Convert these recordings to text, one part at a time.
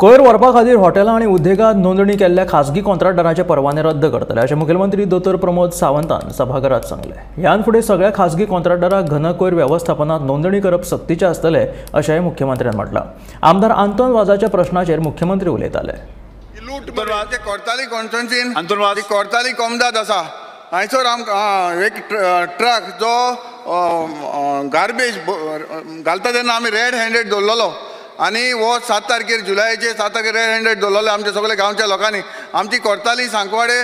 कोयर व्हरपा खातीर हॉटेलां आनी उद्देगांत नोंदणी केल्ल्या खासगी कॉन्ट्रॅक्टरांचे परवाने रद्द करतले अशें मुखेलमंत्री दोतोर प्रमोद सावंतान सभाघरात सांगलें. ह्यान फुडें सगळ्या खासगी कॉन्ट्रॅक्टरांक घन कोयर वेवस्थापनांत नोंदणी करप सक्तीचें आसतलें अशेंय मुख्यमंत्र्यान म्हटलां. आमदार आंतोन वाजाच्या प्रश्नाचेर मुख्यमंत्री उलयताले. कोर्ताली कॉन्स्टिट्युएन्सीन कोर्ताली कोमदाद आसा, हांयसर आमकां एक ट्रक जो गार्बेज घालता तेन्ना आमी रेड हँडेड दवरलेलो आनी हो 7 तारखेर जुलयाचे 7 तारखेर रेड हँडेड दवरलेलो आमच्या सगळ्या गांवच्या लोकांनी. आमची कोर्ताली सांकवाडे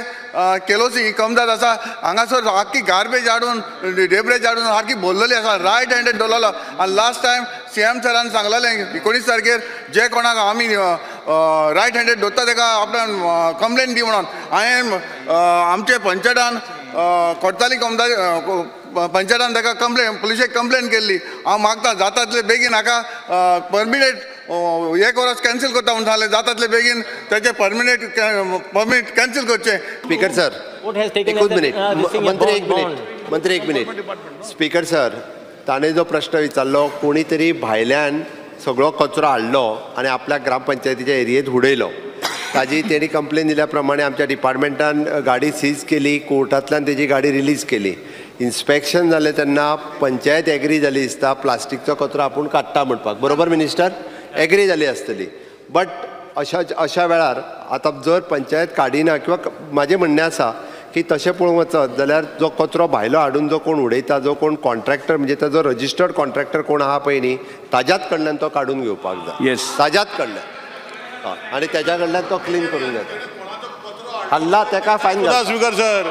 केलोसी ही कमदाद आसा, हांगासर सारकी गार्बेज हाडून डेब्रेज हाडून सारकी भरलेली आसा, रायट हँडेड दवरलेलो. आनी लास्ट टायम सी एम सरान सांगलेलें 19 तारखेर जे कोणाक आमी रायट हँडेड दवरता तेका आपणान कंप्लेन दी म्हणून. हांवें आमचे पंचायतान कोर्ताली कमदाद पंचायतान ताका कंप्लेन पुलिशेक कंप्लेन केल्ली. हांव मागता जाता तितले बेगीन हाका परमिनेट एक वरस कॅन्सील करता म्हणून सांगलें, जाता तितले बेगीन तेचे परमिट कॅन्सील करचें. स्पीकर सर एकूच मिनीट, मंत्री एक मिनीट, मंत्री एक मिनीट. स्पीकर सर, ताणें जो प्रश्न विचारलो कोणी तरी भायल्यान सगळो कचरो हाडलो आनी आपल्या ग्रामपंचायतीच्या एरियेंत उडयलो, ताजी तेणी कंप्लेन दिल्या प्रमाणे आमच्या डिपार्टमेंटान गाडी सीज केली, कोर्टांतल्यान तेजी गाडी रिलीज केली. इन्स्पेक्शन जालें तेन्ना पंचायत एग्री जाली दिसता प्लास्टिकचो कचरो आपूण काडटा म्हणपाक, बरोबर मिनिस्टर? एग्री जाली आसतली. बट अशा अशा वेळार आतां जर पंचायत काडिना किंवा म्हाजें म्हणणें आसा की तशें पळोवंक वचत जाल्यार जो कचरो भायलो हाडून जो कोण उडयता, जो कोण कॉन्ट्रॅक्टर म्हणजे ताजो रजिस्टर्ड कॉन्ट्रॅक्टर कोण आहा पळय न्ही, ताज्याच कडल्यान तो काडून घेवपाक जाय. येस, ताज्याच कडल्यान आनी तेज्या कडल्यान तो क्लीन करून घेता. हल्ला तेका फायन घालता. स्पीकर सर,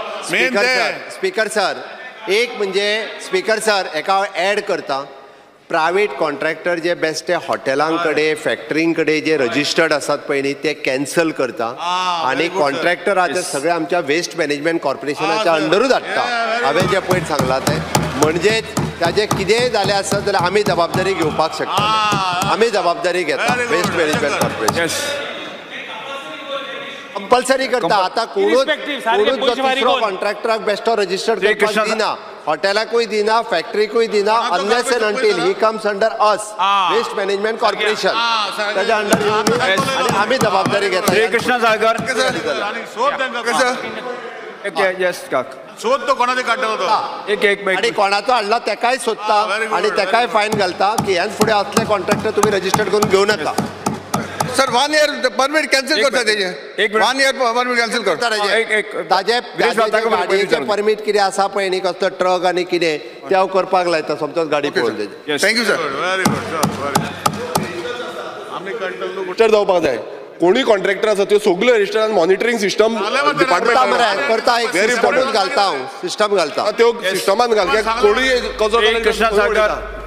स्पीकर सर एक म्हणजे स्पीकर सर एका हांव एड करता, प्रायवेट कॉन्ट्रॅक्टर जे बेस्टे हॉटेलां कडेन फॅक्टरीं कडेन जे रजिस्टर्ड आसात पळय न्ही ते कॅन्सल करता आनी कॉन्ट्रॅक्टराचे सगळे आमच्या वेस्ट मॅनेजमेंट कॉर्पोरेशनाच्या अंडरूच हाडटा. हांवें जें पयर सांगलां तें म्हणजेच ताजें कितेंय जालें आसत जाल्यार आमी जबाबदारी घेवपाक शकता, आमी जबाबदारी घेता. वेस्ट मॅनेजमेंट कॉर्पोरेशन कंपल्सरी करता. आतां कोणूच कोणूच जो तिसरो कॉन्ट्रॅक्टराक बेस्टो रजिस्टर्ड करपाक दिना, हॉटेलाकूय दिना, फॅक्टरीकूय दिना, unless and until he comes under us waste management corporation, ताच्या अंडर येवन आनी आमी जबाबदारी घेता. कृष्णा साळकर सोद तो कोणाचे काडटा तो एक एक आनी कोणाचो हाडला तेकाय सोदता आनी तेकाय फायन घालता की ह्यान फुडें असले कॉन्ट्रॅक्टर तुमी रजिस्टर्ड करून घेवं नाका. सर 1 year परमिट कॅन्सील करता तेजे, 1 year permit cancel करता ताजे गाडयेचे परमीट कितें आसा पळय न्ही, कसलो ट्रक आनी कितें ते हांव करपाक लायता, समजोच गाडी पळोवन तेजे. Thank you sir. Register जावपाक जाय, कोणूय कॉन्ट्रॅक्टर आसा त्यो सगळ्यो रजिस्टर मॉनिटरींग सिस्टम डिपार्टमेंट करता, एक सिस्टमूच घालता हांव, सिस्टम घालता त्यो सिस्टमान घाल, कोणूय कचरो कृष्णा साळकर.